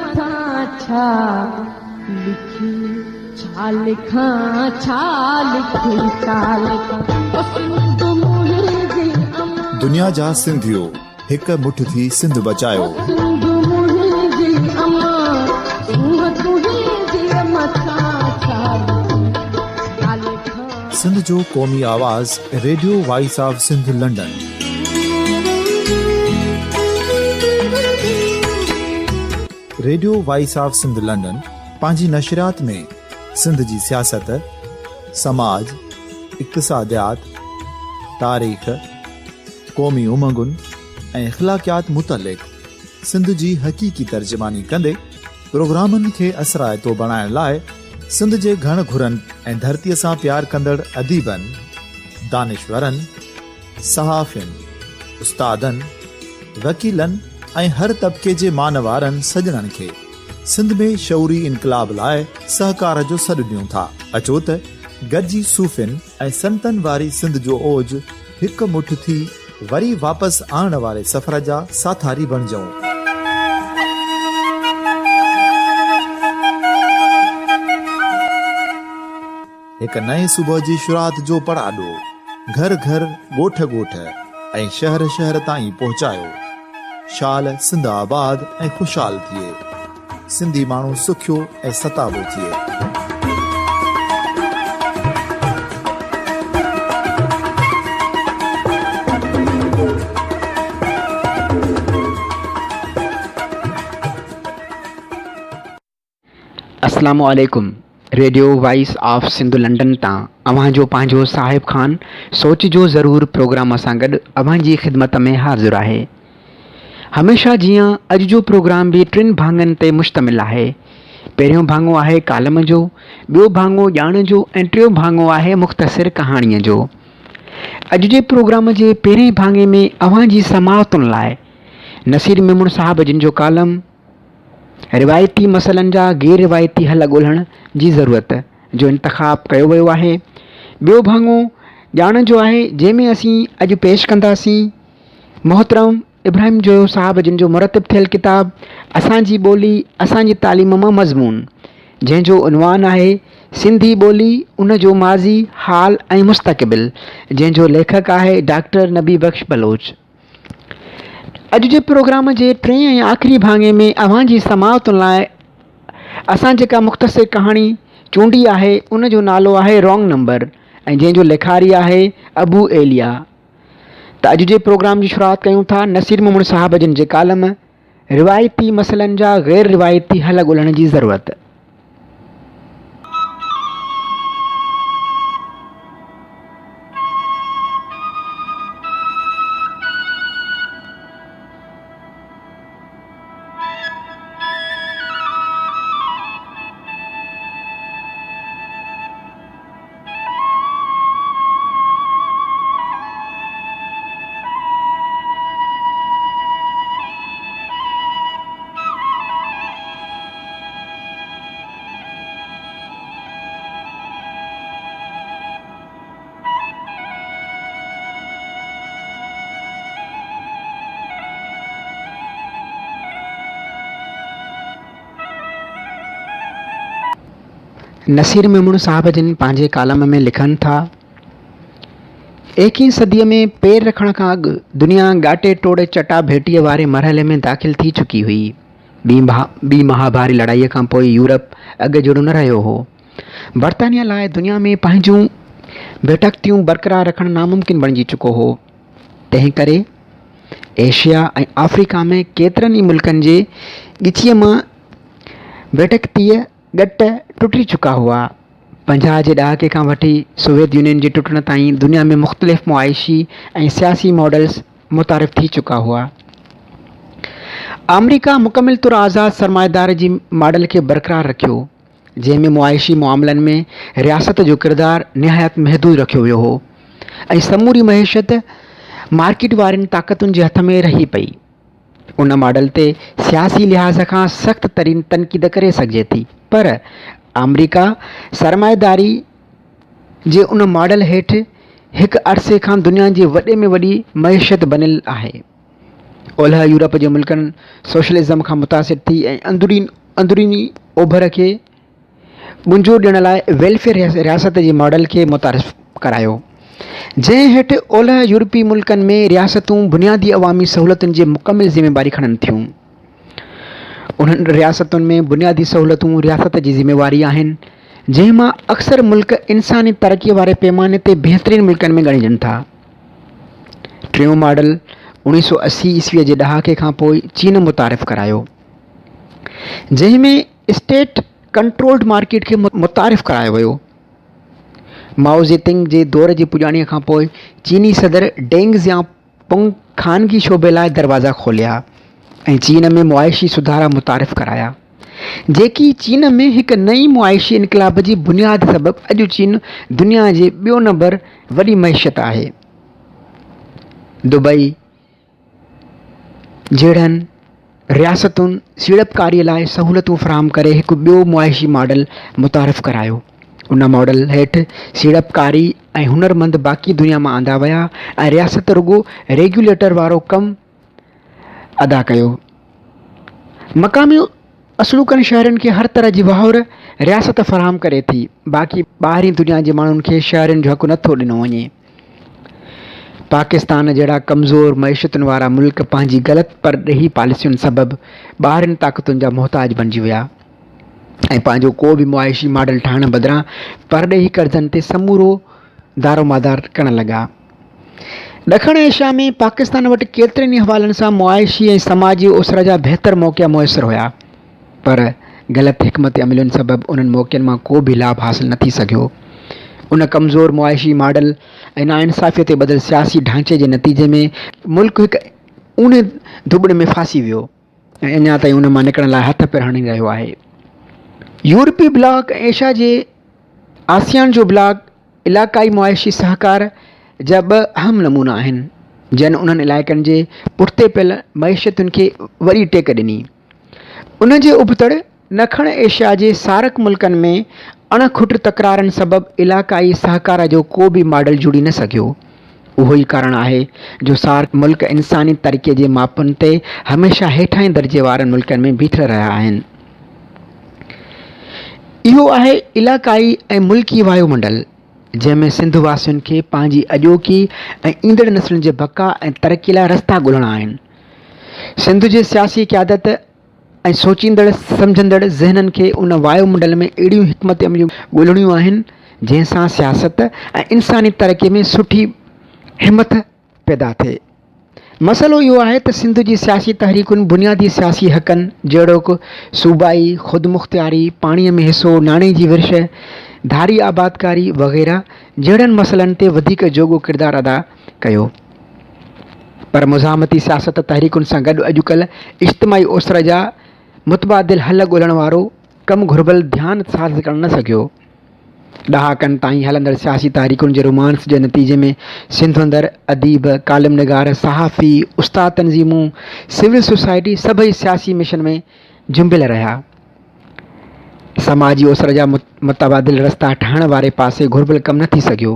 مٿان ڇا لکي ڇا لکان ڇا لکي ڇا لکان او سنڌ منهنجي امان. دنيا جا سنڌيو هڪ مٺ ٿي سنڌ بچايو. او سنڌ منهنجي امان سونهن تنهنجي مٿان ڇا لکي ڇا لکان. سنڌ جو قومي آواز radio voice of Sindh London. Radio voice of Sindh London پنهنجي نشريات ۾ سنڌ جي سياست، سماج، اقتصاديات، تاريخ، قومي امنگن ۽ اخلاقيات متعلق سنڌ جي حقيقي ترجماني ڪندي پروگرامن کي اثرائتو بڻائڻ لاء سنڌ جي گهڻ گهرن ۽ ڌرتي سان پيار ڪندڙ اديبن، دانشورن، صحافين، استادن، وڪيلن ۽ هر طبقي جي مان وارن سڄڻن کي سنڌ ۾ شعوري انقلاب لاء سهڪار جو سڏ ڏيون ٿا. اچو ته گڏجي صوفين ۽ سنتن واري سنڌ جو اوج هڪ مٺ ٿي وري واپس آڻڻ واري سفر جا ساٿاري بڻجون. هڪ نئين صبح جي شروعات جو پڙاڏو گهر گهر، ڳوٺ ڳوٺ ۽ شهر شهر تائين پهچايو. شال سنڌ آباد ۽ خوشحال ٿئي. سنڌي ماڻهو سکيو ۽ ستابو ٿئي. اسلام عليڪم radio voice of Sindh London تان اوهان جو پنهنجو صاحب خان سوچ جو ضرور پروگرام سان گڏ اوهان جي خدمت ۾ حاضر آهي هميشه جيان اڄ جو پروگرام به ٽن ڀاڱن تي مشتمل آهي پهريون ڀاڱو آهي ڪالم جو ٻيو ڀاڱو ڄاڻ جو ۽ ٽيون ڀاڱو آهي مختصر ڪهاڻيء جو اڄ جي پروگرام جي پهرين ڀاڱي ۾ اوهان جي سماعتن لاء نصير ميمڻ صاحب جن جو ڪالم روايتي مسئلن جا غير روايتي حل ڳولڻ جي ضرورت جو انتخاب ڪيو ويو آهي. ٻيو ڀاڱو ڄاڻ جو آهي جنهن ۾ اسين اڄ پيش ڪنداسين محترم ابراهيم جويو صاحب جن جو مرتب ٿيل ڪتاب اسان جي ٻولي اسان جي تعليم مان مضمون جنهن جو عنوان آهي سنڌي ٻولي ان جو ماضي، حال ۽ مستقبل جنهن جو ليکڪ آهي ڊاڪٽر نبي بخش بلوچ. اڄ جي پروگرام جي ٽئين ۽ آخري ڀاڱي ۾ اوهان جي سماعتن لاء اسان جيڪا مختصر ڪهاڻي چونڊي آهي ان جو نالو آهي رانگ نمبر ۽ جنهن جو لکاري آهي ابو ايليا ته اڄ جي پروگرام جي شروعات ڪيون ٿا نصير ممڻ صاحب جن جي ڪالم روايتي مسئلن جا غير روايتي حل ڳولڻ جي ضرورت. نصير ميمڻ صاحب جن پنهنجي ڪالم ۾ لکن ٿا، ايڪهين صديء ۾ پير رکڻ کان اڳ دنيا ڳاٽي ٽوڙي چٽا ڀيٽيء واري مرحلي ۾ داخل ٿي چڪي هئي. ٻي مهاڀاري لڙائيء کان پوء يورپ اڳ جهڙو نه رهيو هو. برطانيا لاء دنيا ۾ پنهنجون بيٺڪتيون برقرار رکڻ ناممڪن بڻجي چڪو هو. تنهن ڪري ايشيا ۽ آفريڪا ۾ ڪيترن ئي ملڪن جي ڳچيء مان بيٺڪتيء ڳٽ ٽٽي چڪا هئا. 50 جي ڏهاڪي کان وٺي سوويت يونين جي ٽٽڻ تائين دنيا ۾ مختلف معاشي ۽ سياسي ماڊلز متعارف ٿي چڪا هئا. آمريڪا مڪمل طور آزاد سرمائيدار جي ماڊل کي برقرار رکيو، جنهن ۾ معاشي معاملن ۾ رياست جو ڪردار نهايت محدود رکيو ويو هو ۽ سموري معيشت مارڪيٽ وارين طاقتن جي هٿ ۾ رهي پئي. ان ماڊل تي سياسي لحاظ کان سخت ترين تنقيد ڪري سگهجي ٿي پر آمريڪا سرمائيداري جي ان ماڊل هيٺ هڪ عرصي کان دنيا جي وڏي ۾ وڏي معيشت بنيل آهي. اولهه يورپ جي ملڪن سوشلزم کان متاثر ٿي ۽ اندروني اوڀر کي ٻنجو ڏيڻ لاء ويلفيئر رياست جي ماڊل کي متعارف ڪرايو، جنهن هيٺ اولهه يورپي ملڪن ۾ رياستون بنيادي عوامي سهولتن جي مڪمل ذميواري کڻن ٿيون. انهن رياستن ۾ بنيادي سهولتون رياست جي ذميواري آهن، جنهن مان اڪثر ملڪ انساني ترقي واري پيماني تي بهترين ملڪن ۾ ڳڻجن ٿا. ٽيون ماڊل 1980 عيسويء جي ڏهاڪي کان پوء چين متعارف ڪرايو، جنهن ۾ اسٽيٽ ڪنٽرولڊ مارڪيٽ کي متعارف ڪرايو ويو. مائو زي تنگ جي دور جي پڄاڻيء کان پوء چيني صدر ڊينگ زيان پنگ خانگي شعبي لاء دروازا کوليا ۽ چين ۾ معاشي سڌارا متعارف ڪرايا، جيڪي چين ۾ هڪ نئين معاشي انقلاب جي بنياد سبب اڄ چين دنيا جي ٻيو نمبر وڏي معيشت آهي. دبئي. جهڙن رياستن سيڙپڪاري لاء سهولتون فراهم ڪري هڪ ٻيو معاشي ماڊل متعارف ڪرايو. ان ماڊل هيٺ سيڙپڪاري ۽ هنرمند باقي دنيا مان آندا ويا ۽ رياست رڳو ريگيوليٽر وارو ڪم ادا ڪيو. مقامي اصلوڪن شهرين کي هر طرح جي واهر رياست فراهم ڪري ٿي، باقي ٻاهرين دنيا جي ماڻهن کي شهرين جو حق نٿو ڏنو وڃي. پاڪستان جهڙا ڪمزور معيشتن وارا ملڪ پنهنجي غلط پرڏيهي پاليسين سبب ٻاهرين طاقتن جا محتاج بڻجي ويا ۽ پنهنجو ڪو به معاشي ماڊل ٺاهڻ بدران پرڏيهي قرضن تي سمورو دارومدار ڪرڻ لڳا. ڏکڻ ايشيا ۾ پاڪستان وٽ ڪيترن ئي حوالن سان معاشي ۽ سماجي اوسر جا بهتر موقعا ميسر هيا پر غلط حڪمت عملين سبب انهن موقعن مان ڪو به لاڀ حاصل نه ٿي سگهيو. ان ڪمزور معاشي ماڊل ۽ ناانصافيء تي ٻڌل سياسي ڍانچي جي نتيجي ۾ ملڪ هڪ اونهي ڌٻڻ ۾ ڦاسي ويو ۽ اڃا تائين ان مان نڪرڻ لاء هٿ پير هڻي رهيو آهي. يورپي بلاڪ ۽ ايشيا جي آسيان جو بلاڪ علاقائي معاشي سهڪار جا ٻه اهم نمونا آهن، جن انهن علائقن جي پٺتي پيل معيشتن کي وڏي ٽيڪ ڏني. ان جي ابتڙ ڏکڻ ايشيا جي سارڪ ملڪن ۾ اڻ کٽ تڪرارن سبب علاقائي سهڪار جو ڪو به ماڊل جڙي نه سگهيو. اهو ئي ڪارڻ آهي جو سارڪ ملڪ انساني ترقي جي ماپن تي هميشه هيٺاهين درجي وارن ملڪن ۾ بيٺل رهيا آهن. اهو آهي علاقائي ۽ ملڪي وايو منڊل، جنهن ۾ سنڌ واسين کي پنهنجي اڄوڪي ۽ ايندڙ نسلن جي بقا ۽ ترقي لاء رستا ڳولڻا آهن. سنڌ جي سياسي قيادت ۽ سوچيندڙ سمجهندڙ ذهنن کي ان وايو منڊل ۾ اهڙيون حڪمت عمليون ڳولڻيون آهن جنهن سان سياست ۽ انساني ترقي ۾ سٺي همٿ پيدا ٿئي. مسئلو اهو آهي ته سنڌ جي سياسي تحريڪن بنيادي سياسي حقن جهڙوڪ صوبائي خودمختياري، پاڻي ۾ حصو، ناڻي جي ورڇ، ڌاري آبادڪاري وغيره جهڙن مسئلن تي وڌيڪ جوڳو ڪردار ادا ڪيو. پر مزاحمتي سياست تحريڪن سان گڏ اڄڪلهه اجتماعي اوسر جا متبادل حل ڳولڻ وارو ڪم گهربل ڌيان حاصل ڪرڻ نه سگهيو. ڏهاڪن تائين هلندڙ سياسي تحريڪن جي رومانس جي نتيجي ۾ سنڌ اندر اديب، ڪالم نگار، صحافي، استاد تنظيمون، سول سوسائٽي سڀئي سياسي مشن ۾ جنبيل رهيا. سماجي اوسر جا متبادل رستا ٺاهڻ واري پاسي گهربل ڪم نه ٿي سگهيو.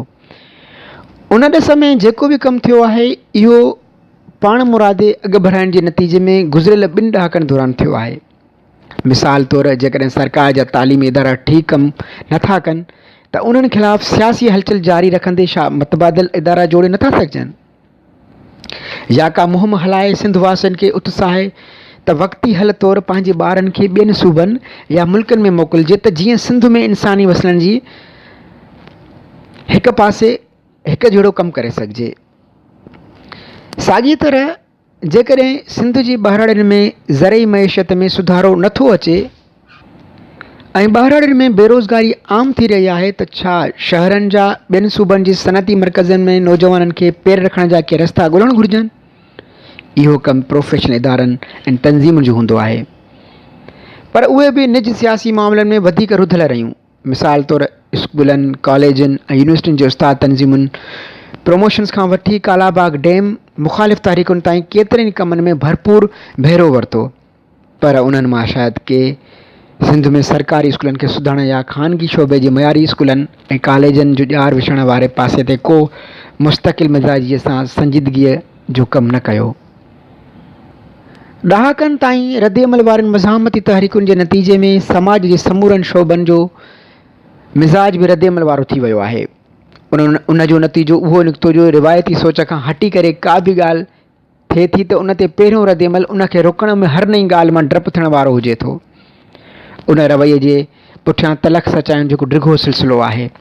ان ڏس ۾ جيڪو به ڪم ٿيو آهي اهو پاڻمرادي اڳڀرائين جي نتيجي ۾ گذريل ٻن ڏهاڪن دوران ٿيو آهي. مثال طور جيڪڏهن سرڪار جا تعليمي ادارا ٺيڪ ڪم نٿا ڪن ته انهن خلاف سياسي هلچل جاري رکندي ڇا متبادل ادارا جوڙي نٿا سگهجن؟ يا ڪا مهم هلائي سنڌ واسين کي اتساهي ته وقتي حل طور پنهنجي ٻارن کي ٻين صوبن يا ملڪن ۾ موڪلجي ته جيئن سنڌ ۾ انساني وسيلن جي هڪ پاسي هڪ جهڙو ڪم ڪري سگهجي. ساڳي طرح جيڪڏهن سنڌ جي ٻهراڙين ۾ زرعي معيشت ۾ سڌارو نٿو اچي ۽ ٻهراڙين ۾ بيروزگاري عام ٿي رهي آهي ته ڇا شهرن جا ٻين صوبن جي صنعتي مرڪزن ۾ نوجوانن کي پير رکڻ جا ڪي رستا ڳولڻ گهرجن؟ اهو ڪم پروفيشنل ادارن ۽ تنظيمن جو هوندو آهي پر اهي به نج سياسي معاملن ۾ وڌيڪ رڌل رهيون. مثال طور اسڪولن، ڪاليجن ۽ يونيورسٽين جي استاد تنظيمن پروموشنز کان وٺي ڪالاباغ ڊيم مخالف تحريڪن تائين ڪيترن ئي ڪمن ۾ ڀرپور بهرو ورتو پر انهن مان شايد ڪي سنڌ ۾ سرڪاري اسڪولن کي سڌارڻ يا خانگي شعبي جي معياري اسڪولن ۽ ڪاليجن جو ڄار وڇائڻ واري پاسي تي ڪو مستقل مزاجيء سان سنجيدگيء جو ڪم نه ڪيو. ڏهاڪن تائين ردعمل وارين مزاحمتي تحريڪن جي نتيجي ۾ سماج جي سمورن شعبن جو مزاج به ردعمل وارو ٿي ويو آهي. ان جو نتيجو اهو نڪتو جو روايتي سوچ کان هٽي ڪري ڪا به ڳالهه ٿئي ٿي ته ان تي پهريون ردعمل ان کي روڪڻ ۾ هر نئين ڳالهه مان ڊپ ٿيڻ وارو هجي ٿو. ان رويي جي پٺيان تلخ سچاين جو هڪ ڊگهو سلسلو آهي.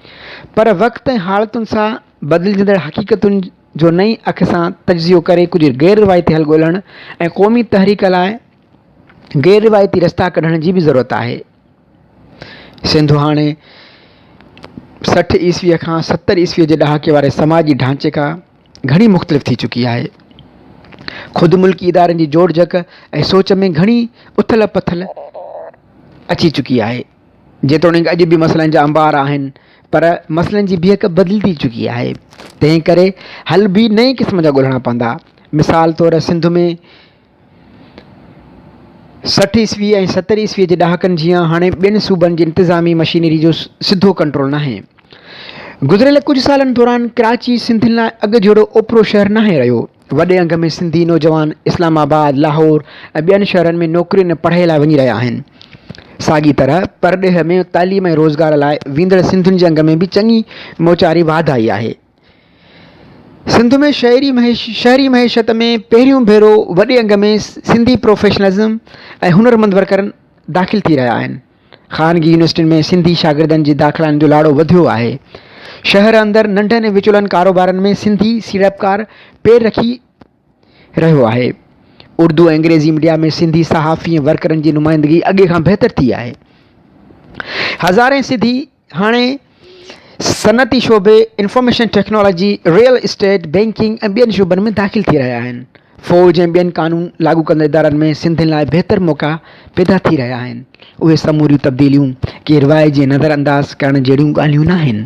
پر وقت ۽ حالتن سان بدلجندڙ حقيقتن جو نئين اک سان تجزيو ڪري ڪجهه غير روايتي حل ڳولڻ ۽ قومي تحريڪ لاء غير روايتي رستا ڪڍڻ جي به ضرورت آهي. سنڌ هاڻي 60 عيسويء کان 70 عيسويء جي ڏهاڪي واري سماجي ڍانچي کان گهڻي مختلف ٿي چڪي آهي. خود ملڪي ادارن جي جوڙجڪ ۽ سوچ ۾ گهڻي اٿل پٿل اچي چڪي آهي. جيتوڻيڪ اڄ به مسئلن جا انبار آهن پر مسئلن جي بيهڪ بدلجي چڪي آهي تنهن ڪري حل به نئين قسم جا ڳولڻا پوندا. مثال طور سنڌ ۾ 60 عيسوي ۽ 70 عيسوي جي ڏهاڪن جيان هاڻي ٻين صوبن جي انتظامي مشينري جو سڌو ڪنٽرول ناهي. گذريل ڪجهه سالن دوران ڪراچي سنڌين لاء اڳ جهڙو اوپرو شهر ناهي رهيو. وڏي انگ ۾ سنڌي نوجوان اسلام آباد، لاهور ۽ ٻين شهرن ۾ نوڪرين ۽ پڙهائي لاء وڃي رهيا آهن. ساڳي طرح پرڏيهه ۾ تعليم ۽ روزگار لاء ويندڙ سنڌين جي انگ ۾ به چڱي موچاري واڌ آئي آهي. سنڌ ۾ شهري معيشت ۾ پهريون ڀيرو وڏي انگ ۾ سنڌي پروفيشنلزم ۽ هنرمند ورڪر داخل ٿي رهيا آهن. خانگي يونيورسٽين ۾ سنڌي شاگردن جي داخلائن جو لاڙو وڌيو آهي. شهر اندر ننڍن ۽ وچولن ڪاروبارن ۾ سنڌي سيڙپڪار پير رکي رهيو آهي. اردو ۽ انگريزي ميڊيا ۾ سنڌي صحافي ۽ ورڪرن جي نمائندگي اڳي کان بهتر ٿي آهي. هزارين سنڌي هاڻي صنعتي شعبي، information technology, real estate, banking ۽ ٻين شعبن ۾ داخل ٿي رهيا آهن. فوج ۽ ٻين قانون لاڳو ڪندڙ ادارن ۾ سنڌين لاء بهتر موقعا پيدا ٿي رهيا آهن. اهي سموريون تبديليون ڪي روايت جي نظر انداز ڪرڻ جهڙيون ڳالهيون ناهن.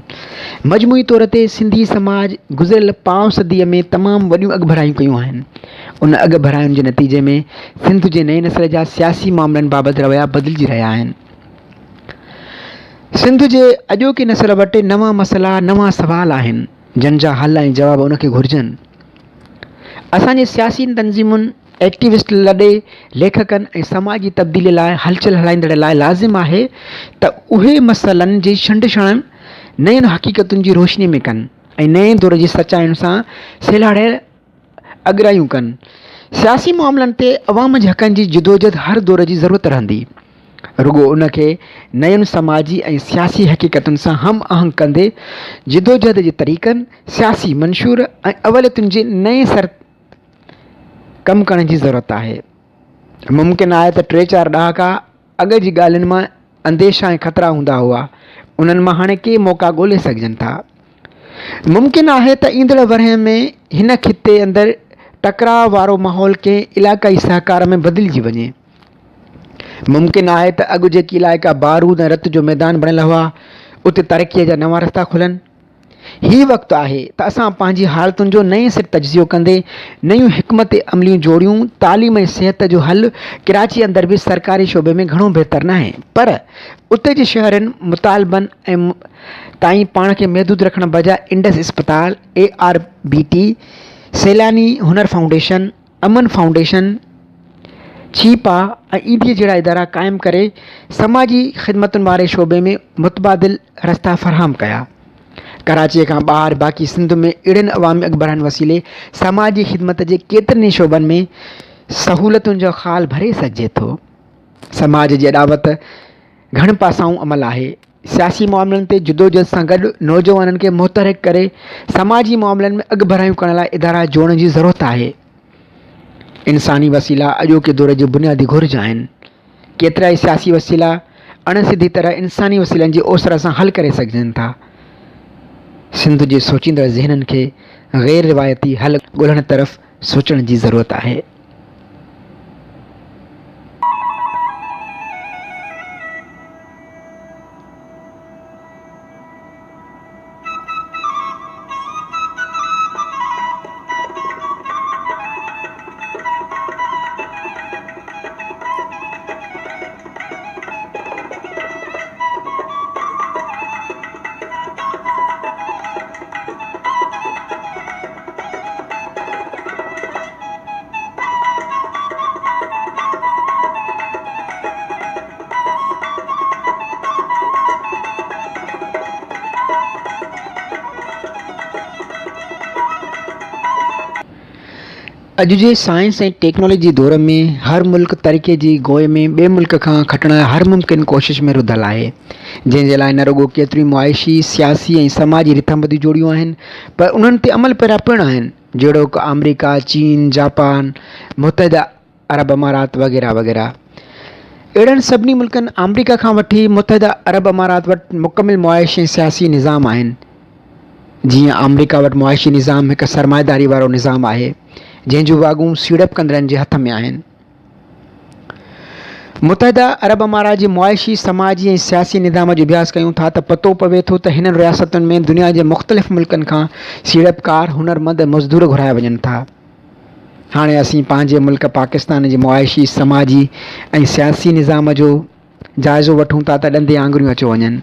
مجموعي طور تي سنڌي سماج گذريل پاء صديء ۾ تمام وڏيون اڳڀرايون ڪيون آهن. ان اڳڀراين جي نتيجي ۾ سنڌ جي نئين نسل جا سياسي معاملن بابت رويا بدلجي رهيا آهن. سنڌ جي اڄوڪي نسل وٽ نوان مسئلا، نوان سوال آهن، جن جا حل ۽ جواب ان کي گهرجن. اسان جي سياسي تنظيمن، ايڪٽيوسٽ لڏي، ليکڪن ۽ سماجي تبديلي لاء هلچل هلائيندڙ لاء لازم آهي ته اهي مسئلن جي ڇنڊڇاڻ نين حقيقتن جي روشني ۾ ڪن ۽ نئين دور جي سچاين سان سلهاڙيل اڳرايون ڪن. سياسي معاملن تي عوام جي حقن جي جدوجھد هر دور جي ضرورت رهندي. رڳو ان کي نين سماجي ۽ سياسي حقيقتن سان هم آهنگ ڪندي جدوجھد جي طريقن، سياسي منشور ۽ اوليتن جي نئين سر ڪم ڪرڻ جي ضرورت آهي. ممڪن آهي ته ٽي چار ڏهاڪا اڳ جي ڳالهين مان انديشا ۽ خطرا هوندا هئا، انهن مان هاڻي ڪي موقعا ڳولي سگهجن ٿا. ممڪن آهي ته ايندڙ ورهين ۾ هن خطي اندر ٽڪراء وارو ماحول ڪنهن علائقائي سهڪار ۾ بدلجي وڃي. ممڪن آهي ته اڳ جيڪي علائقا بارود ۽ رت جو ميدان بڻيل هئا، اتي ترقيء جا نوان رستا کلن. هي وقت آهي ته اسان پنهنجي حالتن جو نئين سر تجزيو ڪندي نيون حڪمت عمليون جوڙيون، تعليم ۽ صحت جو حل ڪراچي اندر به سرڪاري شعبي ۾ گهڻو بهتر ناهي پر اتي جي شهرين مطالبن ۽ تائين پاڻ کي محدود رکڻ بجاء انڊس اسپتال، اي آر بي ٽي، سيلاني هنر فائونڊيشن، امن فائونڊيشن، ڇيپا ۽ ايڌي جهڙا ادارا قائم ڪري سماجي خدمتن واري شعبي ۾ متبادل رستا فراهم ڪيا. ڪراچيء کان ٻاهر باقي سنڌ ۾ اهڙن عوامي اڳڀراين وسيلي سماجي خدمت جي ڪيترن ئي شعبن ۾ سهولتن جو خال ڀري سگهجي ٿو. سماج جي اڏاوت گهڻ پاسائون عمل آهي. سياسي معاملن تي جدوجھد سان گڏ نوجوانن کي متحرڪ ڪري سماجي معاملن ۾ اڳڀرايون ڪرڻ لاء ادارا جوڙڻ جي ضرورت آهي. انساني وسيلا اڄوڪي دور جي بنيادي گهرج آهن. ڪيترائي سياسي وسيلا اڻ سڌي طرح انساني وسيلن جي اوسر سان حل ڪري سگهجن ٿا. سنڌ جي سوچيندڙ ذهنن کي غير روايتي حل ڳولڻ طرف سوچڻ جي ضرورت آهي. اڄ جي سائنس ۽ ٽيڪنالاجي جي دور ۾ هر ملڪ ترقي جي گوء ۾ ٻئي ملڪ کان کٽڻ لاء هر ممڪن ڪوشش ۾ رڌل آهي، جنهن جي لاء نه رڳو ڪيتريون معاشي، سياسي ۽ سماجي رٿابنديون جوڙيون آهن پر انهن تي عمل پيرا پڻ آهن، جهڙوڪ آمريڪا، چين، جاپان، متحده عرب امارات وغيره وغيره. اهڙن سڀني ملڪن آمريڪا کان وٺي متحده عرب امارات وٽ مڪمل معاشي ۽ سياسي نظام آهن. جيئن آمريڪا وٽ معاشي نظام هڪ سرمائيداري وارو نظام آهي، جنهن جون واڳون سيڙپ ڪندڙن جي هٿ ۾ آهن. متحده عرب امارات جي معاشي، سماجي ۽ سياسي نظام جو اڀياس ڪيون ٿا ته پتو پوي ٿو ته هنن رياستن ۾ دنيا جي مختلف ملڪن کان سيڙپڪار، هنرمند ۽ مزدور گهرايا وڃن ٿا. هاڻي اسين پنهنجي ملڪ پاڪستان جي معاشي، سماجي ۽ سياسي نظام جو جائزو وٺون ٿا ته ڏندي آڱريون اچيو وڃن.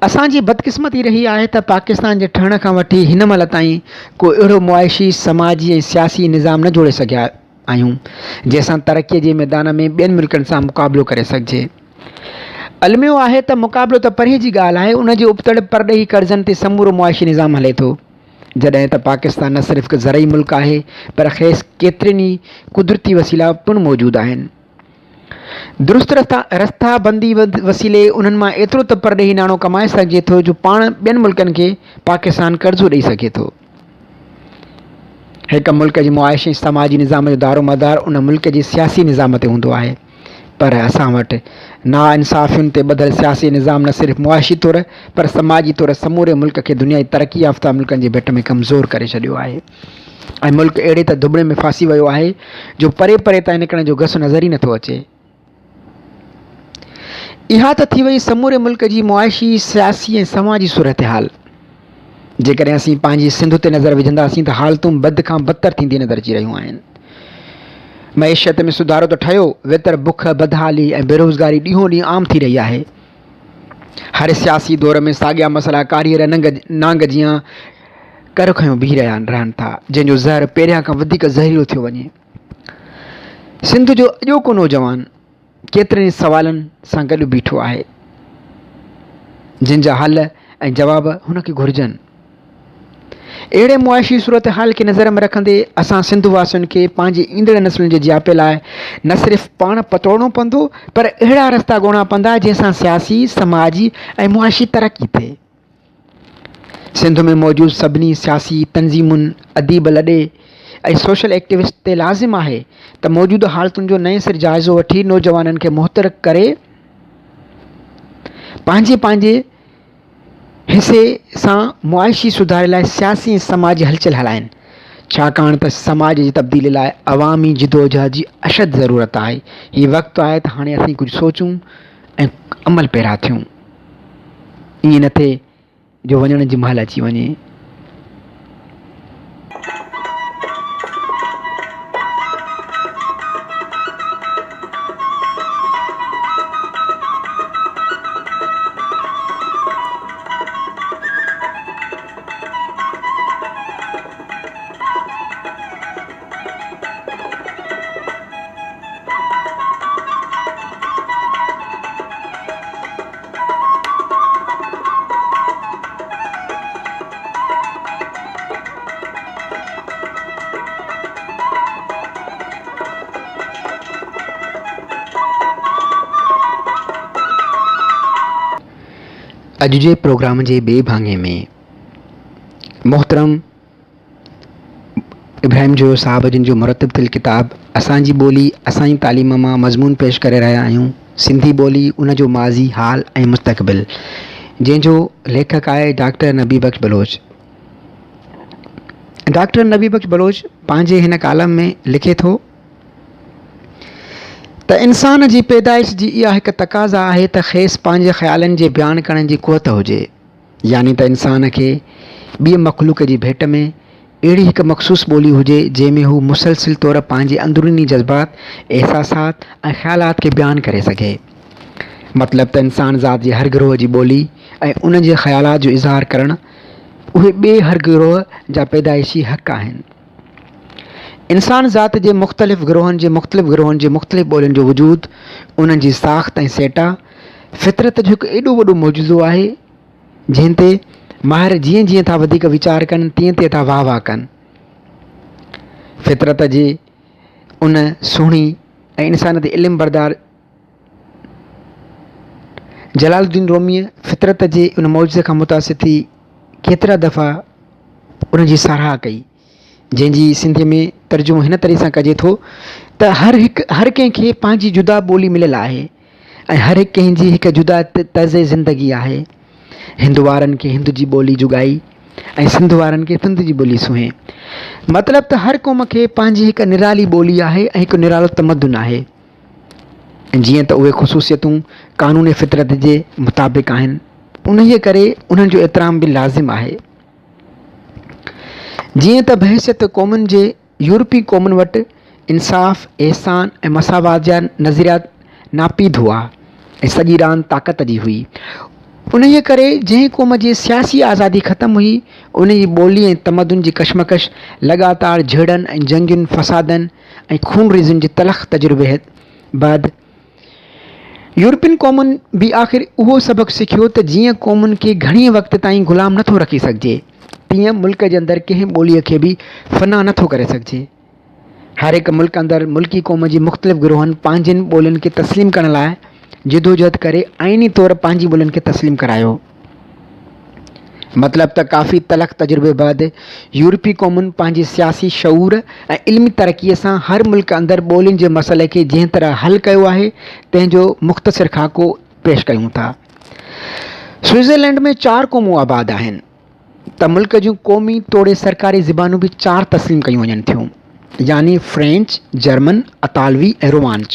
اسان جي بدقسمتي رهي آهي ته پاڪستان جي ٺهڻ کان وٺي هن مهل تائين ڪو اهڙو معاشي، سماجي ۽ سياسي نظام نه جوڙي سگهيا آهيون، جنهن سان ترقي جي ميدان ۾ ٻين ملڪن سان مقابلو ڪري سگهجي. الميو آهي ته مقابلو ته پري جي ڳالهه آهي، ان جي ابتڙ پرڏيهي قرضن تي سمورو معاشي نظام هلي ٿو. جڏهن ته پاڪستان نه صرف هڪ زرعي ملڪ آهي پر کيس ڪيترين ئي قدرتي وسيلا پڻ موجود آهن. درست رستا بندي وسيلي انهن مان ايترو ته پرڏيهي ناڻو ڪمائي سگهجي ٿو جو پاڻ ٻين ملڪن کي پاڪستان قرضو ڏئي سگهي ٿو. هڪ ملڪ جي معاشي ۽ سماجي نظام جو دارومدار ان ملڪ جي سياسي نظام تي هوندو آهي. پر اسان وٽ ناانصافين تي ٻڌل سياسي نظام نه صرف معاشي طور پر سماجي طور سموري ملڪ کي دنيا جي ترقي يافته ملڪن جي ڀيٽ ۾ ڪمزور ڪري ڇڏيو آهي ۽ ملڪ اهڙي ته ڌٻڻي ۾ ڦاسي ويو آهي جو پري پري تائين نڪرڻ جو گس نظر ئي نٿو اچي. اها ته ٿي وئي سموري ملڪ جي معاشي، سياسي ۽ سماجي صورتحال. جيڪڏهن اسين پنهنجي سنڌ تي نظر وجهنداسين ته حالتون بد کان بدتر ٿيندي نظر اچي رهيون آهن. معيشت ۾ سڌارو ته ٺهيو، ويتر بک، بدحالي ۽ بيروزگاري ڏينهون ڏينهن عام ٿي رهي آهي. هر سياسي دور ۾ ساڳيا مسئلا ڪاريهر ننگ نانگ جيان ڪر کنيو بيهي رهيا رهن ٿا، جنهن جو زهر پهريان کان وڌيڪ زهريلو ٿيو وڃي. سنڌ جو اڄوڪو نوجوان ڪيترن ئي سوالن سان گڏ بيٺو آهي، جن جا حل ۽ جواب هن کي گهرجن. اهڙي معاشي صورتحال کي نظر ۾ رکندي اسان سنڌ واسين کي پنهنجي ايندڙ نسلن جي جياپي لاء نه صرف پاڻ پتوڙڻو پوندو پر اهڙا رستا ڳوڻا پوندا جنهن سان سياسي، سماجي ۽ معاشي ترقي ٿئي. سنڌ ۾ موجود سڀني سياسي تنظيمن، اديب لڏي ۽ سوشل ايڪٽيوسٽ تي لازم آهي ته موجوده حالتن جو نئين سر جائزو وٺي نوجوانن کي متحرڪ ڪري پنهنجي پنهنجي حصي سان معاشي سڌاري لاء سياسي ۽ سماجي هلچل هلائين ڇاڪاڻ ته سماج جي تبديلي لاء عوامي جدوجهد جي اشد ضرورت آهي. هي وقت آهي ته هاڻي اسين ڪجهه سوچون ۽ عمل پيرا ٿيون. ائين نه ٿئي جو وڃڻ جي مهل اچي وڃي. اڄ جي پروگرام جي ٻئي ڀاڱي ۾ محترم ابراهيم جويو صاحب جن جو مرتب ٿيل ڪتاب اسان جي ٻولي اسان جي تعليم مان مضمون پيش ڪري رهيا آهيون سنڌي ٻولي ان جو ماضي حال ۽ مستقبل جنهن جو ليکڪ آهي ڊاڪٽر نبي بخش بلوچ ڊاڪٽر نبي بخش بلوچ پنهنجي هن ڪالم ۾ لکي ٿو ته انسان جي پيدائش جي اها هڪ تقاضا آهي ته کيس پنهنجي خيالن جي بيان ڪرڻ جي قوت هجي يعني ته انسان کي ٻيء مخلوق جي ڀيٽ ۾ اهڙي هڪ مخصوص ٻولي هجي، جنهن ۾ هو مسلسل طور پنهنجي اندروني جذبات، احساسات ۽ خيالات کي بيان ڪري سگهي. مطلب ته انسان ذات جي هر گروهه جي ٻولي ۽ ان جي خيالات جو اظهار ڪرڻ اهي ٻئي هر گروهه جا پيدائشي حق آهن. انسان ذات جي مختلف گروهن جي مختلف گروهن جي مختلف ٻولين جو وجود، انهن جي ساخت ۽ سيٽا، فطرت جو هڪ ايڏو وڏو معجزو آهي، جنهن تي ماهر جيئن جيئن ٿا وڌيڪ ويچار ڪن، تيئن تيئن ٿا واهه واهه ڪن. فطرت جي ان سهڻي ۽ انسانيت علم بردار جلال الدين روميء فطرت جي ان معجزي کان متاثر ٿي ڪيترا دفعا ان جي ساراهه ڪئي جنهن جي سنڌيء ۾ ترجمو هن طرح سان ڪجي ٿو ته هر هڪ هر ڪنهن کي پنهنجي جدا ٻولي مليل آهي ۽ هر هڪ ڪنهن جي هڪ جدا طرز زندگي آهي. هند وارن کي هند جي ٻولي جڳائي ۽ سنڌ وارن کي سنڌ جي ٻولي سونهين. مطلب ته هر قوم کي پنهنجي هڪ نرالي ٻولي آهي ۽ هڪ نرالو تمدن آهي. جيئن ته اهي خصوصيتون قانون فطرت جي مطابق آهن، انهيء ڪري انهن جو احترام به لازم آهي. جيئن ته بحيثيت قومن جي يورپي قومن وٽ انصاف، احسان ۽ مساوات جا نظريات ناپيد هئا ۽ سڄي راند طاقت جي هئي. انهيء ڪري جنهن قوم جي سياسي آزادي ختم هئي، ان جي ٻولي ۽ تمدن جي ڪشمڪش، لڳاتار جهيڙن ۽ جنگين، فسادن ۽ خونريزين جي تلخ تجربي بعد، يورپين قومن به آخر اهو سبق سکيو ته جيئن قومن کي گهڻي وقت تائين غلام نٿو رکي سگهجي، تيئن ملڪ جي اندر ڪنهن ٻوليء کي به فنا نٿو ڪري سگهجي. هر هڪ ملڪ اندر ملڪي قوم جي مختلف گروهن پنهنجين ٻولين کي تسليم ڪرڻ لاء جدوجهد ڪري آئيني طور پنهنجي ٻولين کي تسليم ڪرايو. مطلب ته ڪافي تلخ تجربي بعد يورپي قومن پنهنجي سياسي شعور ۽ علمي ترقيء سان هر ملڪ اندر ٻولين جي مسئلي کي جنهن طرح حل ڪيو آهي، تنهن جو مختصر خاڪو پيش ڪيون ٿا. سوئٽزرلينڊ ۾ چار قومون آباد آهن ته ملڪ جون قومي توڙي سرڪاري زبانون به چار تسليم ڪيون وڃن ٿيون، يعني فرينچ، جرمن، اطالوي ۽ رومانچ.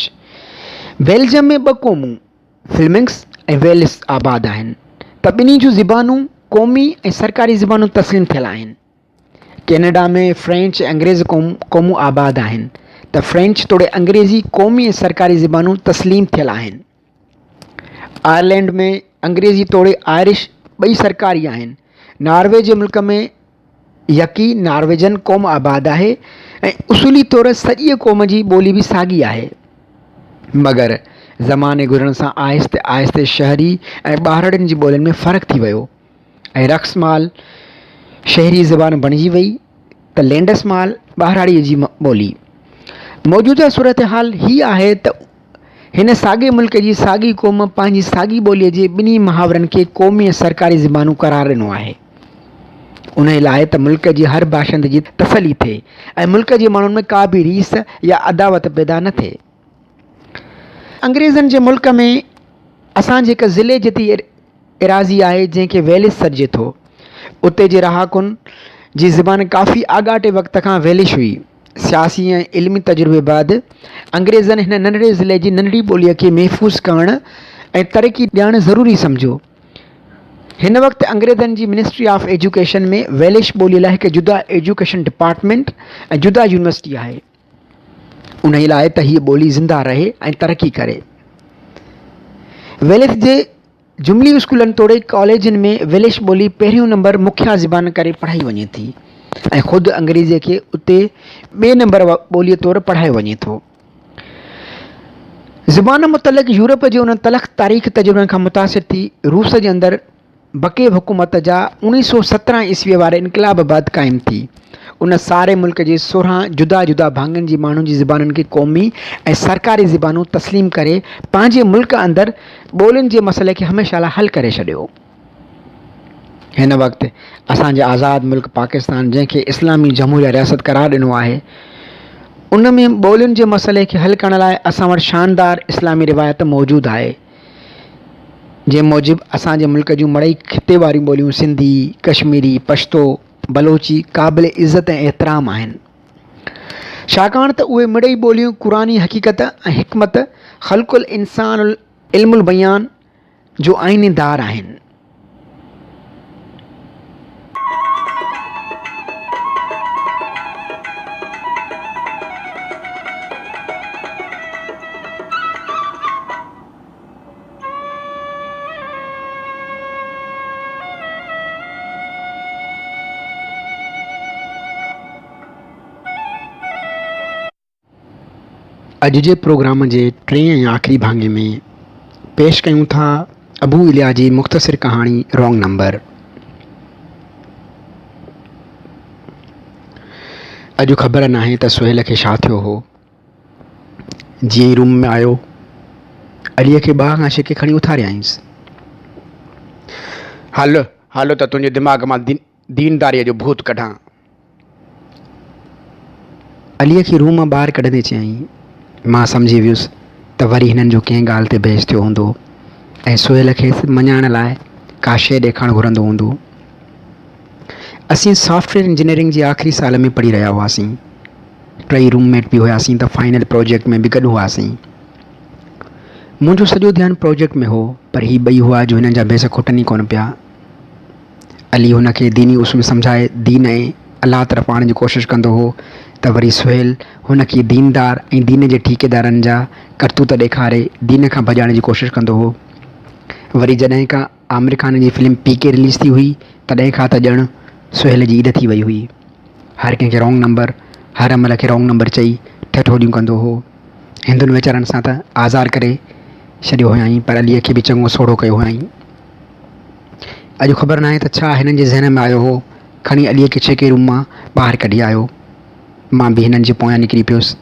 بيلجم ۾ ٻه قومون، فلمنگس ۽ ويلس آباد آهن ته ٻنهي جون زبانون قومي ۽ سرڪاري زبانون تسليم ٿيل آهن. ڪينيڊا ۾ فرينچ ۽ انگريز قومون آباد آهن ته فرينچ توڙي انگريزي قومي ۽ سرڪاري زبانون تسليم ٿيل آهن. آئرلينڊ ۾ انگريزي توڙي آئرش ٻئي سرڪاري آهن. ناروي جي ملڪ ۾ يڪي نارويجن قوم آباد آهي ۽ اصولي طور سڄيء قوم جي ٻولي به ساڳي آهي. مگر زماني گذرڻ سان آهستي آهستي شهري ۽ ٻهراڙين جي ٻولين ۾ فرق ٿي ويو ۽ رقص مال شهري زبان بڻجي وئي ته لينڊس مال ٻهراڙيء جي ٻولي. موجوده صورتحال هيء آهي ته هن ساڳئي ملڪ جي ساڳي قوم پنهنجي ساڳي ٻوليء جي ٻنهي محاورن کي قومي ۽ سرڪاري زبانون قرار ڏنو آهي. انهيء لاء ته ملڪ جي هر باشند جي تسلي ٿئي ۽ ملڪ جي ماڻهن ۾ ڪا به ريس يا عداوت پيدا نه ٿئي. انگريزن جي ملڪ ۾ اسان جي هڪ ضلعي جيتري ايراضي آهي جنهن کي ويلس سڏجي ٿو. اتي جي رهاڪن جي زبان ڪافي آڳاٽي وقت کان ويلش هئي. سياسي ۽ علمي تجربي بعد انگريزن هن ننڍڙي ضلعي جي ننڍڙي ٻوليء کي محفوظ ڪرڻ ۽ ترقي ڏيڻ ضروري سمجهيو. هن وقت انگريزن جي منسٽري آف ايجوڪيشن ۾ ويلش ٻوليء لاء هڪ جدا ايجوڪيشن ڊپارٽمينٽ ۽ جدا يونيورسٽي آهي. انهيء لاء ته هيء ٻولي زنده رهي ۽ ترقي ڪري. ويلس جي جملي اسڪولن توڙي ڪاليجن ۾ ويلش ٻولي پهريون نمبر مکيه زبان ڪري پڙهائي وڃي ٿي ۽ خود انگريزيء کي اتي ٻئي نمبر ٻوليء طور پڙهايو وڃي ٿو. زبان متعلق يورپ جي انهن تلخ تاريخ تجربن کان متاثر ٿي روس جي اندر بقيء حڪومت جا اوڻيهه سو سترهن عيسويء واري انقلاب بعد قائم ٿي، ان ساري ملڪ جي 16 جدا جدا ڀاڱن جي ماڻهن جي زبانن کي قومي ۽ سرڪاري زبانون تسليم ڪري پنهنجي ملڪ اندر ٻولين جي مسئلي کي هميشه لاء حل ڪري ڇڏيو. هن وقت اسان جي آزاد ملڪ پاڪستان جنهن کي اسلامي جمهوريه رياست قرار ڏنو آهي، ان ۾ ٻولين جي مسئلي کي حل ڪرڻ لاء اسان وٽ شاندار اسلامي روايت موجود آهي. جنهن موجب اسان جي ملڪ جون مڙئي خطي واريون ٻوليون سنڌي، ڪشميري، پشتو، بلوچي قابل عزت ۽ احترام آهن. ڇاڪاڻ ته اهي مڙئي ٻوليون قرآني حقيقت ۽ حڪمت خلق الانسان علم البيان جو آئينه دار آهن. اڄ جي پروگرام جي ٽئين ۽ آخري ڀاڱي ۾ پيش ڪيون ٿا ابو اليا جي مختصر ڪهاڻي رانگ نمبر. اڄ خبر ناهي ته سهيل کي ڇا ٿيو هو. جيئن ئي روم ۾ آيو، عليء کي ٻانهن کان ڇڪي کڻي اٿاريائينس. هل، هل ته تنهنجي دماغ مان دينداريء جو ڀوت ڪڍان. عليء کي روم مان ٻاهر ڪڍندي چيائين. مان سمجهي ويس ته وري هنن جو ڪنهن ڳالهه تي بحث ٿيو هوندو ۽ سهيل کيس مڃائڻ لاء ڪا شيء ڏيکارڻ گهرندو هوندو. اسين سافٽ ويئر انجنيئرنگ جي آخري سال ۾ پڙهي رهيا هئاسين. ٽئي روم ميٽ به هياسين ته فائنل پروجيڪٽ ۾ به گڏ هئاسين. منهنجو سڄو ڌيان پروجيڪٽ ۾ هو پر هي ٻئي هئا جو هنن جا بحث کٽن ئي ڪونه پيا. علي هن کي ديني اصول سمجهائي دين ۽ الله طرف آڻڻ جي ڪوشش ڪندو هو ته وري سهيل هن کي ديندار ۽ دين جي ٺيڪيدارن جا ڪرتوت ڏيکاري دين کان ڀڄائڻ جي ڪوشش ڪندو هو. وري جڏهن کان عامر خان جي فلم پي ڪي رليز ٿي هئي تڏهن کان ته ڄڻ سهيل جي عيد ٿي وئي هئي. هر ڪنهن کي رانگ نمبر، هر عمل کي رانگ نمبر چئي ٺٺوليون ڪندو هو. هندن ويچارن سان ته آزار ڪري ڇڏيو هيائين پر عليء کي به چڱو سوڙهو ڪيو هيائين. اڄ خبر ناهي ته ڇا هنن جي ذهن ۾ آيو هو، کڻي عليء کي ڇڪي روم مان ٻاهر ڪڍي آيو. مان به هنن جي پويان نڪري پيس.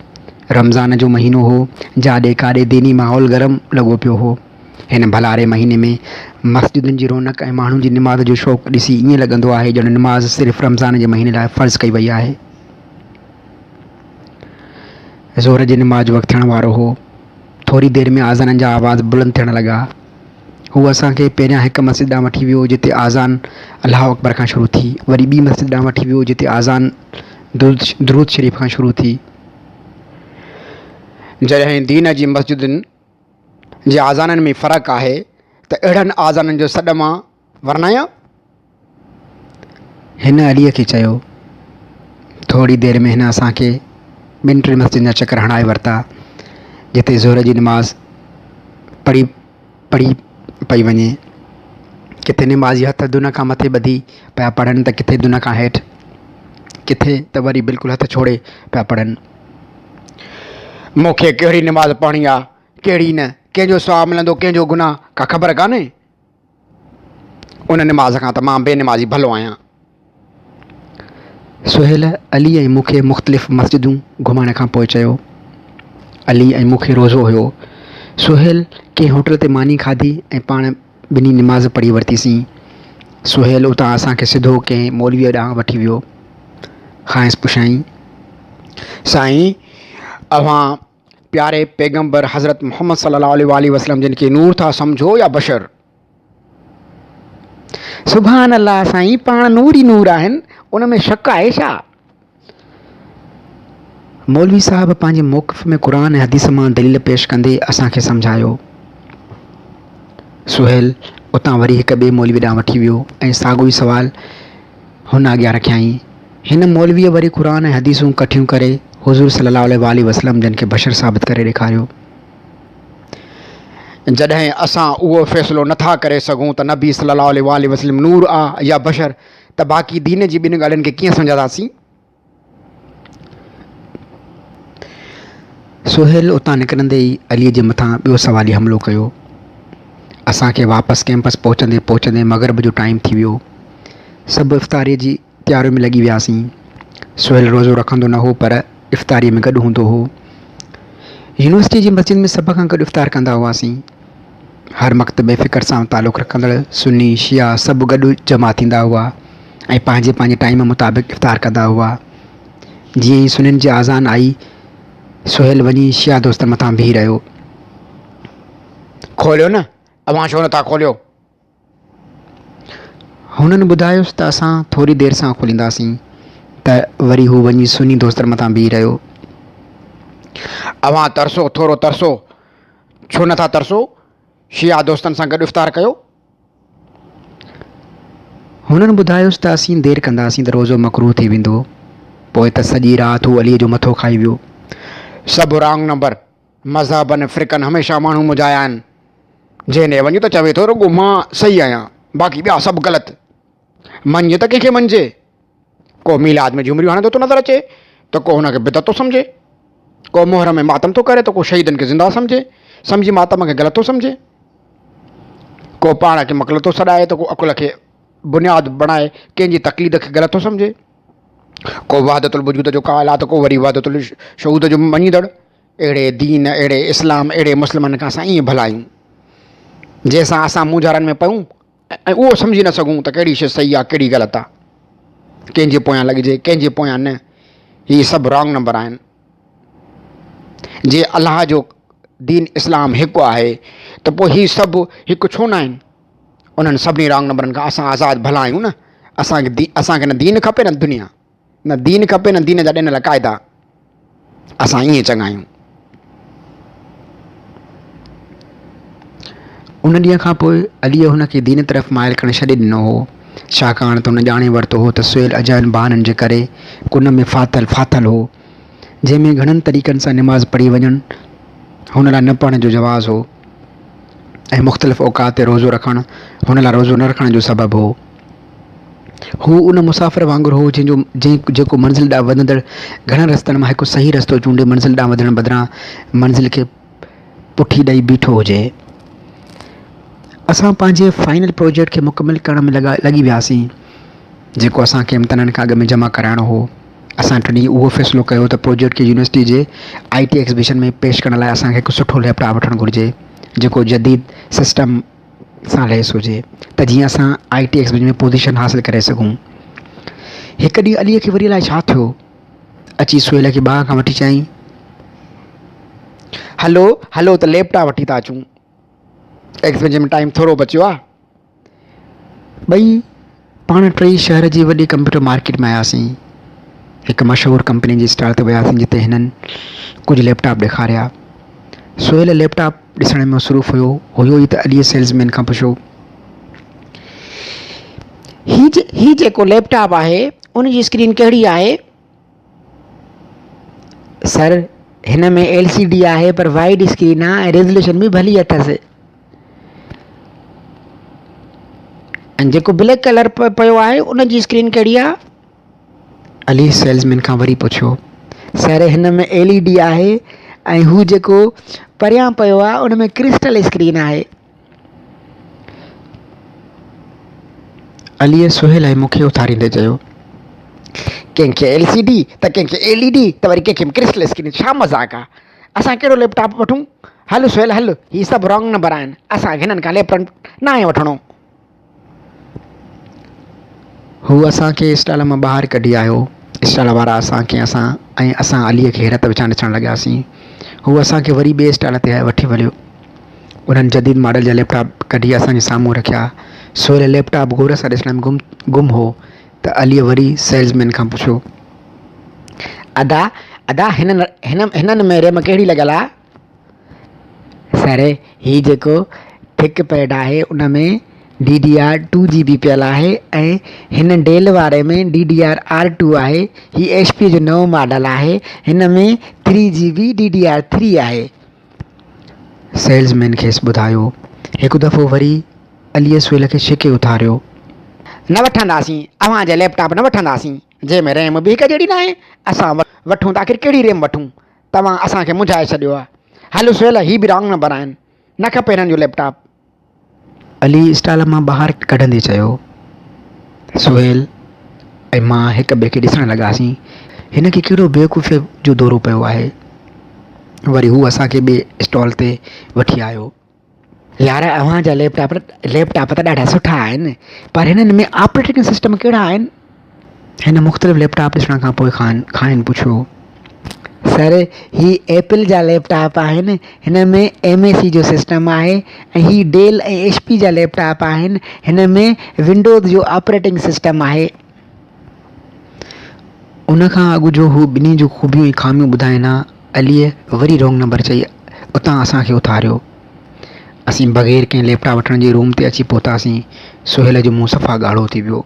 رمضان جو مهينو هو، جاڏي ڪاڏي ديني ماحول گرم لڳو پيو هو. هن ڀلاري مهيني ۾ مسجدن جي رونق ۽ ماڻهن جي نماز جو شوق ڏسي ائين لڳندو آهي ڄڻ نماز صرف رمضان جي مهيني لاء فرض ڪئي وئي آهي. ظهر جي نماز جو وقت ٿيڻ وارو هو. ٿوري دير ۾ آذانن جا آواز بلند ٿيڻ لڳا. هو اسان کي پهريان هڪ مسجد ڏانهن وٺي ويو جتي آذان الله اڪبر کان شروع ٿي، وري ٻي مسجد ڏانهن وٺي ويو جتي آذان درود شريف کان شروع ٿي. جڏهن دين جي مسجدن جي آذانن ۾ فرق آهي ته اهڙن آذانن جو سڏ مان ورنايان؟ هن عليء کي چيو. ٿوري دير ۾ هن اسان کي ٻن ٽن مسجدن جا چڪر هڻائي ورتا، جتي ظهر جي نماز پڙهي پڙهي پئي وڃي. ڪٿي نمازي هٿ دن کان مٿي ٻڌي پيا پڙهن ته ڪٿي دن کان هيٺ، ڪٿي ته وري بلڪل هٿ ڇوڙي پيا پڙهن. مون کي ڪهڙي نماز پڙهڻي آ، ڪهڙي نه، ڪنهن جو ثواب ملندو، ڪنهن جو گناهه، ڪا خبر ڪانهي. ان نماز کان ته مان بي نمازي ڀلو آهيان. سهيل علي ۽ مون کي مختلف مسجدون گهمائڻ کان پوء چيو. علي ۽ مون کي روزو هيو. سهيل ڪنهن هوٽل تي ماني کاڌي ۽ پاڻ ٻنهي نماز پڙهي ورتيسين. سهيل اتان اسان کي سڌو ڪنهن مولويء ڏانهن وٺي ويو. کانئس پڇيائين. سائين! اوهان پياري پيغمبر حضرت محمد صلي الله عليه واٰله وسلم جن کي نور ٿا سمجهو يا بشر؟ سبحان الله سائين پاڻ نور ئي نور آهن ان ۾ شڪ آهي ڇا؟ مولوي صاحب پنهنجي موقف ۾ قرآن ۽ حديث مان دليل پيش ڪندي اسان کي سمجهايو. سهيل اتان وري هڪ ٻئي مولوي ڏانهن وٺي ويو ۽ ساڳيو ئي سوال هن اڳيان رکيائين. هن مولويء وري قرآن ۽ حديثون ڪٺيون ڪري حضور صلي الله عليه واٰله وسلم جن کي بشر ثابت ڪري ڏيکاريو. جڏهن اسان اهو فيصلو نه ٿا ڪري سگهون ته نبي صلي الله عليه واٰله وسلم نور آ يا بشر ته باقي دين جي ٻن ڳالهين کي ڪيئن سمجهنداسين؟ سهيل اتان نڪرندي ئي عليء جي مٿان ٻيو سوالي حملو ڪيو. اسان کي واپس ڪئمپس پهچندي پهچندي مغرب جو ٽائيم ٿي ويو. سڀ افطاريء جي تيارين ۾ لڳي وياسين. سهيل روزو رکندو نه هو پر افطاريء ۾ گڏ هوندو هو. يونيورسٽيء جي مسجد ۾ سڀ کان گڏ افطار ڪندا هئاسين. هر مڪتب فڪر سان تعلق رکندڙ سني، شيعا سڀ گڏ جمع ٿيندا هئا ۽ پنهنجي پنهنجي ٽائيم مطابق افطار ڪندا هئا. جيئن ئي سنين جي آذان آئي، سهيل وڃي شيعا دوستن مٿان بيهي رهيو. کوليو نه، اوهان ڇو نٿا کوليو؟ هنن ٻڌايس ته اسان ٿوري دير سان کولينداسين ته وري هو وڃي سني دوستن مٿان بيهي رهيو. اوهان ترسو، ٿورو ترسو. ڇو نٿا ترسو؟ شيعا دوستن سان گڏ افطار ڪيو. هنن ٻڌايس ته اسين دير ڪنداسين ته روزو مڪروه ٿي ويندو. پوء ته سڄي رات هو عليء جو مٿو کائي ويو. سڀ رانگ نمبر. مذهبن ۽ فرقن هميشه ماڻهو منجهايا آهن. جنهن ڏي وڃ ته چوي ٿو رڳو مان صحيح آهيان، باقي ٻيا سڀ غلط. مڃ ته ڪنهن کي مڃجي؟ ڪو ميلاد ۾ جهومريون هڻندو ٿو نظر اچي ته ڪو هن کي بدعت ٿو سمجهي. ڪو محرم ۾ ماتم ٿو ڪري ته ڪو شهيدن کي زنده سمجهي سمجهي ماتم کي غلط ٿو سمجهي. ڪو پاڻ کي مقلد ٿو سڏائي ته ڪو عقل کي بنياد بڻائي ڪنهن جي تقليد کي غلط ٿو سمجهي. ڪو وحدت الوجود جو قائل آ ته ڪو وري وحدت الشهود جو مڃيندڙ. اهڙي دين، اهڙي اسلام، اهڙي مسلمانن کان اسان ائين ڀلا آهيون، جنهن سان اسان مونجهارن ۾ پيون ۽ اهو سمجهي نه سگهون ته ڪهڙي شيء صحيح آ ڪهڙي غلط آ، ڪنهن جي پويان لڳجي ڪنهن جي پويان نه. هي سڀ رانگ نمبر آهن. جي الله جو دين اسلام هڪ آهي ته پوء هي سڀ هڪ ڇو نه آهن؟ انهن سڀني رانگ نمبرن کان اسان آزاد ڀلا آهيون نه. اسان کي نه دين کپي نه دنيا. نه دين کپي نه دين جا ڏنل قاعدا. اسان ائين چڱا آهيون. ان ڏينهن کان پوء عليء هن کي دين طرف مائل ڪرڻ ڇڏي ڏنو هو، ڇاڪاڻ ته هن ڄاڻي ورتو هو ته سهيل اجاين بهانن جي ڪري ڪن ۾ ڦاٿل ڦاٿل هو، جنهن ۾ گهڻن طريقن سان نماز پڙهي وڃڻ هن لاء نه پڙهڻ جو جواز هو ۽ مختلف اوقات تي روزو رکڻ هن لاء روزو نه رکڻ جو سبب هو. هو ان مسافر وانگر هو جنهن جو جنهن جيڪو منزل ڏانهن وڌندڙ گهڻن رستن مان هڪ صحيح رستو چونڊي منزل ڏانهن وڌڻ بدران منزل کي پٺي ڏئي بيٺو هجي. اسان پنهنجي فائنل پروجيڪٽ کي مڪمل ڪرڻ ۾ لڳا لڳي وياسين جيڪو اسان کي امتحانن کان اڳ ۾ جمع ڪرائڻو هو. اسان ٽنهي اهو فيصلو ڪيو ته پروجيڪٽ کي يونيورسٽي جي آء ٽي ايگزيبيشن ۾ پيش ڪرڻ لاء اسان کي هڪ سٺو ليپ ٽاپ وٺڻ گهرجي جيڪو جديد سسٽم سان ليس هجي ته جيئن اسان آء ٽي ايگزيبيشن ۾ پوزيشن حاصل ڪري سگهون. هڪ ڏينهن عليء کي وري الائي ڇا ٿيو اچي سهيل کي ٻانهن کان وٺي چيائين هلو هلو ته ليپ ٽاپ وٺي ٿا اچون ايگزيبيشن ۾ ٽائيم ٿورو بچيو آهي. ٻئي پاڻ ٽئي شهر جي وڏي ڪمپيوٽر مارڪيٽ ۾ آياسين. هڪ مشهور ڪمپني جي اسٽال تي وياسين جتي هنن ڪجهه ليپ ٽاپ ڏيکاريا. سهيل ليپ ٽاپ ڏسڻ ۾ مصروف هيو هيو ئي ته عليء سيلز مين کان پڇيو. هي هي جيڪو ليپ ٽاپ آهي ان جي اسڪرين ڪهڙي آهي؟ سر هن ۾ ايل سي ڊي آهي پر وائيڊ اسڪرين آهي ۽ ريزوليوشن به ڀلي اٿس. ۽ جيڪو بليڪ ڪلر پيو آهي ان جي اسڪرين ڪهڙي آهي؟ علي سيلز مين کان وري پڇيو. سر هن ۾ ايل اي ڊي آهي ۽ هو جيڪو پريان پيو آهي ان ۾ ڪرسٽل اسڪرين آهي. عليء سهيل ۽ مون کي اٿاريندي چيو. ڪنهن کي ايل سي ڊي ته ڪنهن کي ايل اي ڊي ته وري ڪنهن کي ڪرسٽل اسڪرين ڇا مذاق آهي. اسان ڪهڙو ليپ ٽاپ وٺون؟ هل سهيل هل، هي سڀ رانگ نمبر آهن، اسان کي هنن کان ليپ ٽاپ ناهي وٺڻو. هو اسان کي اسٽال مان ٻاهر ڪڍي آيو. اسٽال وارا اسان کي اسان ۽ اسان عليء کي حيرت وچان ڏسڻ لڳاسين. هو اسان کي وري ٻئي اسٽال تي وٺي ويو. انهن جديد ماڊل جا ليپ ٽاپ ڪڍي اسان جي سامهون رکيا. سهيل ليپ ٽاپ غور سان ڏسڻ ۾ گم گم هو ته عليء وري سيلز مين کان پڇيو. ادا ادا هنن هن هنن ۾ ريم ڪهڙي لڳل آ؟ سر هي جيڪو ٿڪ پيڊ آهي ان ۾ D D R two G B پيل آهي ۽ هن ڊيل واري ۾ D D R R two آهي هي ايڇ پي جو نئون ماڊل آهي هن ۾ three G B D D R three آهي. سيلز مين کيس ٻڌايو. هڪ دفعو وري عليء سهيل کي ڇڪي اٿاريو. نه وٺنداسين اوهان جا ليپ ٽاپ نه وٺنداسين. جنهن ۾ ريم به هڪ جهڙي ناهي، اسان وٺون ته آخر ڪهڙي ريم وٺون، توهان اسان کي منجهائي ڇڏيو آهي. هل سهيل هي به رانگ نمبر آهن، نه کپي هنن جو ليپ ٽاپ. علي اسٽال مان ٻاهر ڪڍندي چيو. سهيل ۽ مان هڪ ٻئي کي ڏسڻ لڳاسين، هن کي ڪهڙو بيوقوفيء جو دورو پيو آهي. وري هو اسان کي ٻئي اسٽال تي وٺي آيو. يار اوهان جا ليپ ٽاپ ليپ ٽاپ ته ڏاڍا سٺا آهن پر هنن ۾ آپريٽنگ سسٽم ڪهڙا آهن؟ هن مختلف ليپ ٽاپ ڏسڻ کان پوء کانئن پڇيو. سر هي ايپل جا ليپ ٽاپ آهن هن ۾ ايم اي سي جو سسٽم آهي ۽ هي ڊيل ۽ ايڇ پي جا ليپ ٽاپ آهن هن ۾ ونڊوز جو آپريٽنگ سسٽم آهي. ان کان اڳ جو هو ٻنهي جون خوبيون ۽ خاميون ٻڌائين ها، عليء وري رانگ نمبر چئي اتان اسان کي اٿاريو. اسين بغير ڪنهن ليپ ٽاپ وٺڻ جي روم تي اچي پهتاسين. سهيل جو منهن صفا ڳاڙهو ٿي ويو.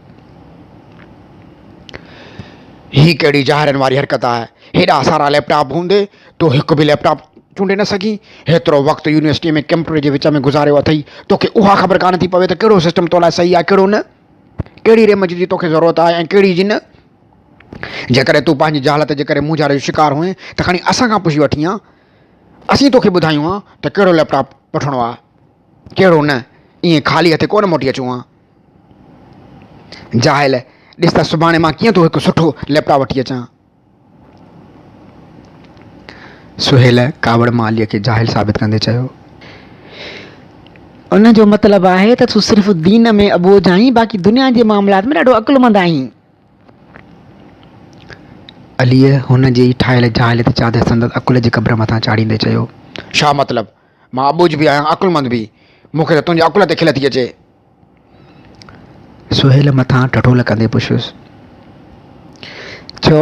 هي ڪهڙي جاهرن واري حرڪت آهي. هيڏا سارا ليپ ٽاپ هوندي تون هڪ به ليپ ٽاپ چونڊي نه سگهين. هيترو وقت يونيورسٽيء ۾ ڪمپيوٽر جي وچ ۾ گذاريو اٿئي، توکي اها خبر ڪانه ٿي پوي ته ڪهڙو سسٽم تو لاء صحيح آهي ڪهڙو نه. ڪهڙي ريم جي توکي ضرورت آهي ۽ ڪهڙي جي نه. جيڪڏهن تون پنهنجي جهالت جي ڪري مونجهاري جو شڪار هئين ته کڻي اسان کان پڇي وٺين ها. اسين توکي ٻڌايون ها ته ڪهڙو ليپ ٽاپ وٺڻو آهي ڪهڙو نه. ائين خالي هٿ ڪونه موٽي اچون ها. جاهل! ڏس ته سڀاڻي مان ڪيئن ٿو هڪ سٺو ليپ ٽاپ وٺي اچان. سهيل ڪاوڙ مان عليء کي جاهل ثابت ڪندي چيو. ان جو مطلب آهي ته تون صرف دين ۾ اٻوجهه آهين باقي دنيا جي معاملات ۾ ڏاڍو عقلمند آهين. عليء هن جي ئي ٺاهيل جاهليت چادر سندس عقل جي قبر مٿان چاڙهيندي چيو. ڇا مطلب؟ مان اٻوجهه به آهيان عقلمند به. مون کي ته تنهنجي عقل تي کل ٿي اچي. سهيل مٿان ٺٺول ڪندي پڇيس. ڇو؟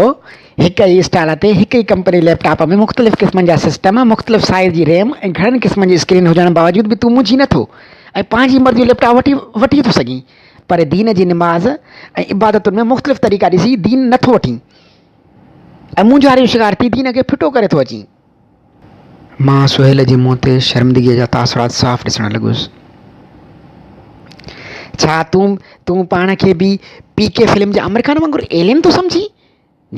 هڪ ئي اسٽال تي هڪ ئي ڪمپني ليپ ٽاپ ۾ مختلف قسمن جا سسٽم، مختلف سائيز جي ريم ۽ گهڻن قسمن جي اسڪرين هجڻ باوجود به تون منجهي نٿو ۽ پنهنجي مرضي جو ليپ ٽاپ وٺي وٺي ٿو سگهين پر دين جي نماز ۽ عبادتن ۾ مختلف طريقا ڏسي دين نٿو وٺين ۽ مونجهاري جو شڪار ٿي دين کي ڦٽو ڪري ٿو اچين. مان سهيل جي منهن تي شرمندگيء جا تاثرات صاف ڏسڻ لڳس. ڇا تون تون پاڻ کي به پي ڪي فلم جي عامر خان وانگر ايلين ٿو سمجهين؟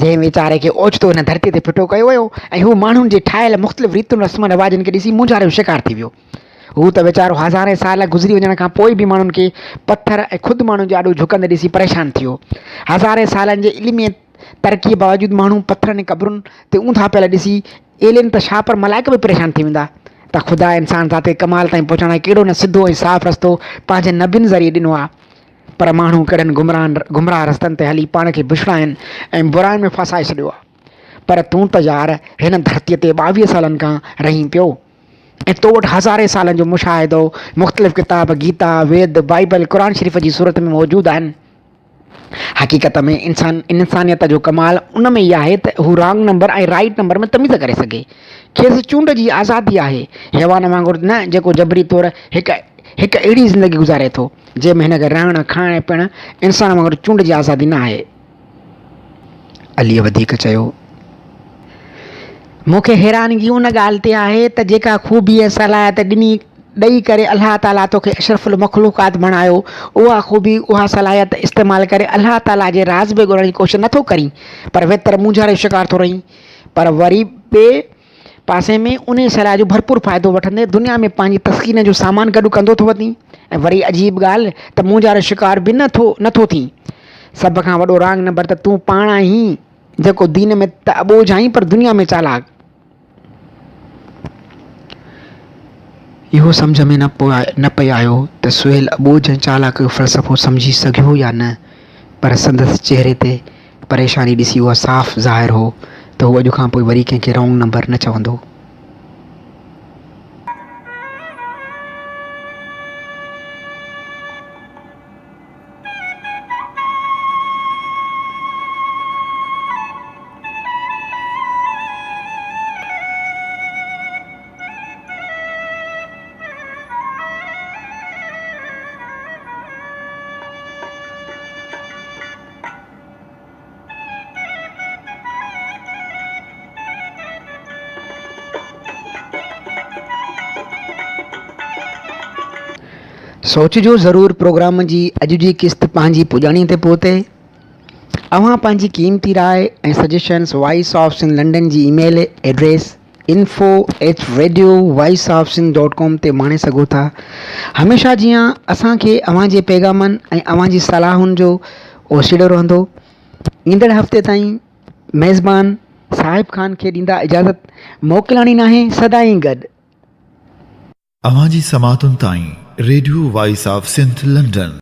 جنهن ويچاري کي اوچتو هن ڌرتيء تي ڦٽو ڪيو ويو ۽ هو ماڻهن جي ٺاهيل مختلف ريتن رسمن رواجن کي ڏسي مونجهاري جو شڪار ٿي ويو. هو ته ويچارو هزارين سال گذري وڃڻ کان پوء به ماڻهن کي پٿر ۽ خود ماڻهن جي آڏو جهڪندي ڏسي پريشان ٿي ويو. هزارين سالن جي علمي ۽ ترقيء باوجود ماڻهو پٿرن ۽ قبرن تي اونڌا پيل ڏسي ايلين ته ڇا پر ملائڪ به پريشان ٿي ويندا ته خدا انسان ذات کي ڪمال تائين پهچائڻ لاء ڪهڙو نه سڌو ۽ صاف رستو پنهنجي نبين ذريعي ڏنو آهي پر ماڻهو ڪهڙن گمراهه رستن تي هلي پاڻ کي بڇڙاين ۽ براين ۾ ڦاسائي ڇڏيو آهي پر تون ته يار هن ڌرتيء تي 22 سالن کان رهين پيو ۽ تو وٽ هزارين سالن جو مشاهدو مختلف ڪتاب گيتا، ويد، بائيبل، قرآن شريف جي صورت ۾ موجود آهن. حقيقت ۾ انسان انسانيت جو ڪمال ان ۾ ئي آهي ته هو رانگ نمبر ۽ رائيٽ نمبر ۾ تميز ڪري سگهي. کيس چونڊ جي آزادي آهي. حيوان وانگر نه جيڪو جبري طور هڪ هڪ اهڙي زندگي گذاري ٿو، جنهن ۾ هن کي رهڻ، کائڻ ۽ پيئڻ انسان وانگر چونڊ جي آزادي نه آهي. عليء وڌيڪ چيو. مون کي حيرانگي ان ڳالهه تي آهي ته جيڪا خوبي ۽ صلاحيت ڏني ڏئي ڪري الله تعاليٰ توکي اشرف المخلوقات بڻايو، اها خوبي، اها صلاحيت استعمال ڪري الله تعاليٰ جي راز به ڳولڻ جي ڪوشش نٿو ڪرين پر ويتر مونجهاري جو شڪار ٿو رهين. پر وري ٻئي پاسي ۾ انهيء صلاح جو ڀرپور فائدو وٺندي دنيا ۾ پنهنجي تسڪين جو سامان گڏ ڪندو ٿو وتين ۽ وري عجيب ڳالهه ته مونجهاري جو شڪار به نه ٿو نه ٿو ٿين. سڀ کان وڏو رانگ نمبر ته تون پاڻ آهين جيڪو دين ۾ ته اٻوجهه آهين پر دنيا ۾ چالاڪ. اهو سمجهه ۾ نه پئي آيو ته سهيل اٻوجهه ۽ چالاڪ جو فلسفو سمجهي سگهيو يا نه پر سندس چهري تي پريشاني ڏسي اهو صاف ظاهر هو ته هو اڄ کان پوء وري ڪنهن کي رانگ نمبر نه چوندو. سوچجو ضرور پروگرام جي اڄ جي قسط پنهنجي پڄاڻي تي پهتي. اوهان پنهنجي قيمتي راء ۽ suggestions voice of Sindh London جي email address info at radio voice of Sindh dot com تي ماڻي سگهو ٿا. هميشه جيان اسان کي اوهان جي پيغامن ۽ اوهان جي صلاحن جو اوسيڙو رهندو. ايندڙ هفتي تائين ميزبان صاحب خان کي ڏيندا اجازت موڪلاڻي ناهي سدائين گڏ. اوهان جي سماعتن تائين radio voice of Sindh London.